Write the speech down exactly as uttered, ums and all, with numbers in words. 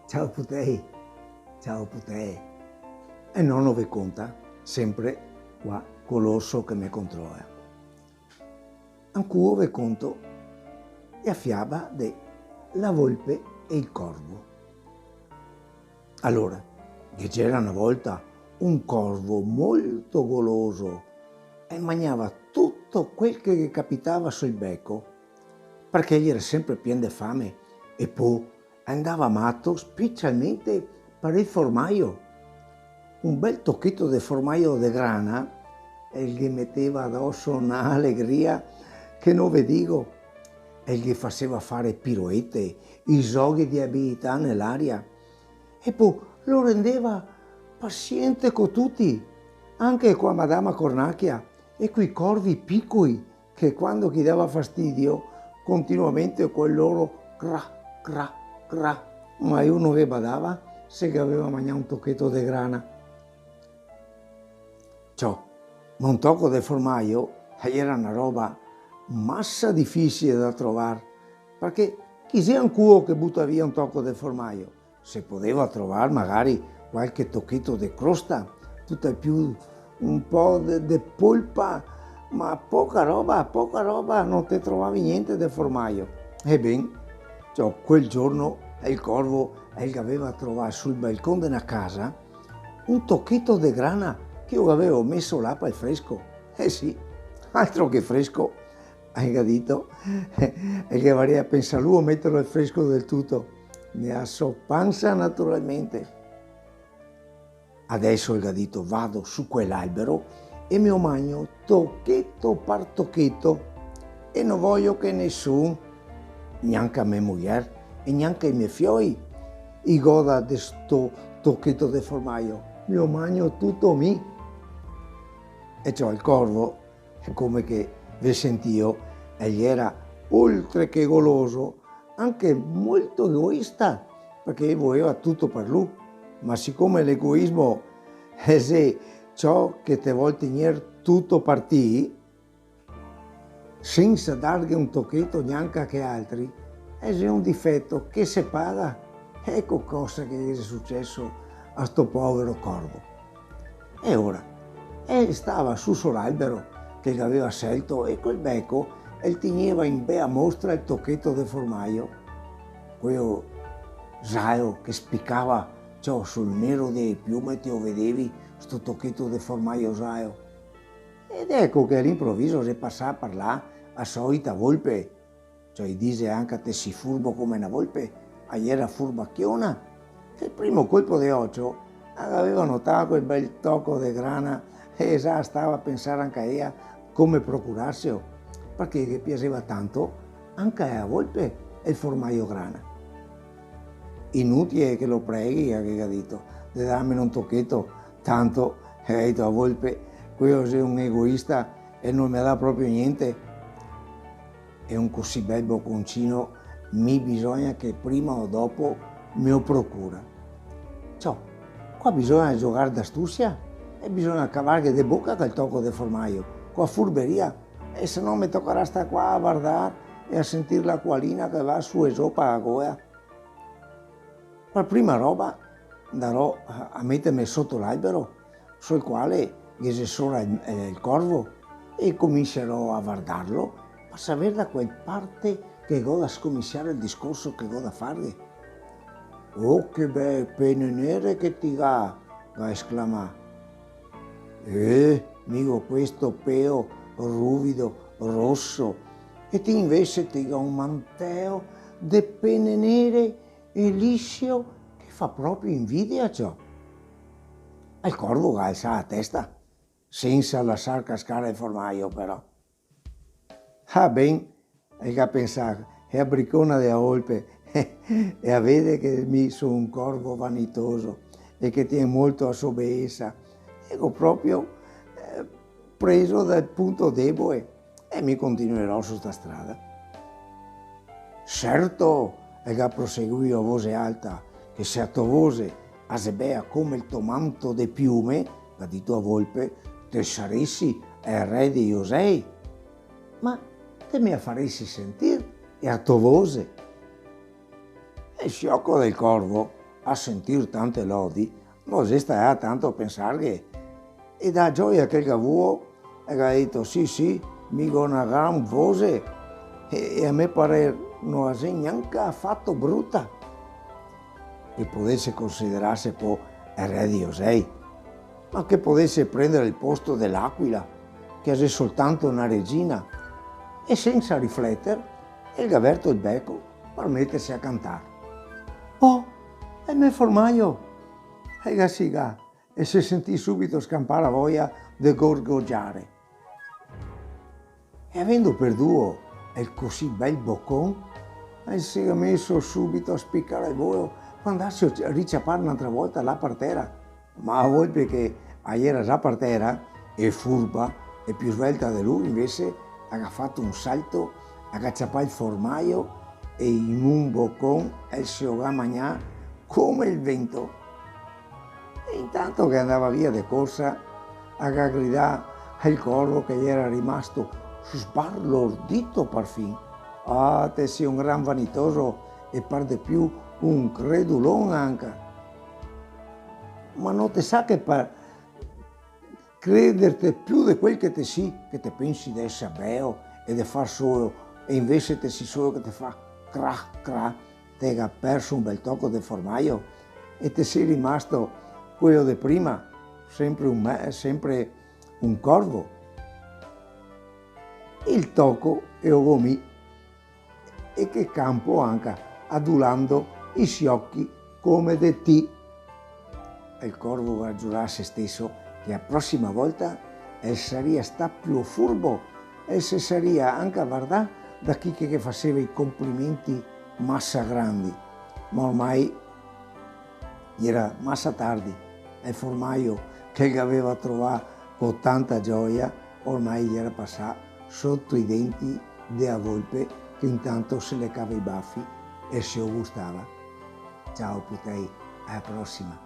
Ciao putei, ciao putee. E nono ve conta, sempre qua co l'orso che me controla. Ancuo ve conto la fiaba de la volpe e el corvo. Alora, ghe gera na volta un corvo molto goloso e magnava tuto quel che ghe capitava sul beco, parché el gera sempre pien de fame e po el ndava mato specialmente par el formaio. Un bel tocheto de formaio de grana el ghe meteva doso na alegria che no ve digo. El ghe faseva fare piroete, i zoghi de abilità ne l'aria, e po lo rendeva pasiente co tuti, anche co la madama cornachia e coi corvi picoi, che quando che i dava fastidio, continuamente quel loro cra, cra, cra, ma lu no ghe badava se el gaveva magnà un tocheto de grana. Ciò, ma un toco de formaio, eh, gera na roba masa difisile da trovar, parché chi xe ancuo che buta via un toco de formaio? Se podeva trovar magari qualche tocheto de crosta, tuto al più un po' de, de polpa, ma poca roba, poca roba, no te trovavi gnente de formaio. E ben, ciò, quel giorno el corvo el gaveva trovà sul balcon de na casa un tocheto de grana che lo gavevo meso là pal fresco. Eh sì, altro che fresco, el ga dito, el gavaria pensà lu a meterlo al fresco del tuto, ne la so pansa naturalmente. Adeso, el ga dito, vado su quel albero e me lo magno tocheto par tocheto, e no vojo che nesun, gnanca me mujer e gnanca i me fioi, i goda de sto tocheto de formaio, me lo magno tuto mi. E ciò, el corvo, come che ve sentìo, el gera oltre che goloso, anche molto egoista, parché el voleva tuto par lu. Ma sicome l'egoismo, eh, xe ciò che te vol tegner tuto par ti, sensa darghe un tocheto gnanca a che altri, eh, xe un difeto che se paga. Eco cosa che ghe xe suceso a sto povero corvo. E ora, el stava su so l'albero che el gaveva scelto e col beco el tegneva in bea mostra el tocheto de formaio, queo zao che spicava, ciò, sul nero de piume, te lo vedevi sto tocheto de formaio zao. Ed eco che a l'improviso xe pasà par là a soita volpe. Ciò, i dixe anca te si furbo come na volpe, a gera furbachiona. Che el primo colpo de ocio a gaveva notà quel bel toco de grana e za stava a pensar anca ea come procurarselo, parché ghe piaseva tanto anca a volpe el formaio grana. Inutile che lo preghi, che ga dito, de darmene un tocheto, tanto, eh, ga dito a volpe, queo xe un egoista e no me dà proprio gnente. E un cusì bel boconcino mi bisogna che prima o dopo me lo procura. Ciò, qua bisogna giogar d'astusia e bisogna cavarghe de boca quel toco de formaio, co a furberia, e se no me tocarà star qua a vardar e a sentir l'acualina che va su e zo pa a goea. Par prima roba ndarò a, a meterme soto l'albero, sul quale ghe xe sora el, el corvo, e cominserò a vardarlo par saver da qual parte che go da scominsiar el discorso che go da farghe. Oh, che bele pene nere che ti ga, ga esclamà. Eh, mi go questo peo ruvido, roso, e ti invese ti ga un manteo de pene nere e lisio che fa proprio invidia, ciò. E el corvo ga alsà la testa, sensa lasar cascar el formaio, però. Ah, ben, el ga pensà, xe a bricona de la volpe, e a vede che mi so un corvo vanitoso e che tien molto a so beesa, e go proprio, eh, preso dal punto debole, e mi continuerò su sta strada. Certo, el ga proseguìo a voxe alta, che se a to voxe a xe bea come el to manto de piume, ga dito a volpe, te saresi el re dei osei. Ma te me a faresi sentir a to voxe? E el fioco del corvo a sentir tante lodi, no xe stà tanto a pensarghe. E da gioia che el ga vuo, el ga dito: "Sì, sì, mi go na gran voxe, e, e a me parer no a xe gnanca afato bruta." Che podese considerarse po el re dei osei, ma che podese prendere el posto de l'aquila, che a xe soltanto na regina, e sensa rifleter, el ga verto el beco par meterse a cantar. "Oh, el me formaio!" el ga sigà, e se sentì subito scanpar la voia de gorgogiare. E avendo perduo el cusì bel bocon, el se ga meso subito a spicar el volo par andarse a riciapar n'altra volta là par tera. Ma a volpe che a iera za par tera, e furba, e più svelta de lu, invese, a ga fato un salto, a ga ciapà el formaio e in un bocon el se lo ga magnà come el vento. E intanto che andava via de corsa, a ga gridà el corvo che iera rimasto sbalordito parfin: "Ah, te si un gran vanitoso e par de più un credulon anca. Ma no te sa che par crederte più de quel che te si, che te pensi de eser beo e de far solo, e invese te si solo che te fa cra, cra, te ga perso un bel toco de formaio e te si rimasto quelo de prima, sempre un me-, sempre un corvo." El toco el lo go mi, e che canpo anca adulando i s-oci come de ti. E el corvo ga giurà a se steso che a prosima volta el saria stà più furbo e se saria anca vardà da chi che ghe faseva i complimenti masa grandi. Ma ormai iera masa tardi, e el formaio che el gaveva trovà co tanta gioia ormai iera pasà soto i denti de a volpe, che intanto se lecava i bafi e se lo gustava. Ciao putei, a la prosima.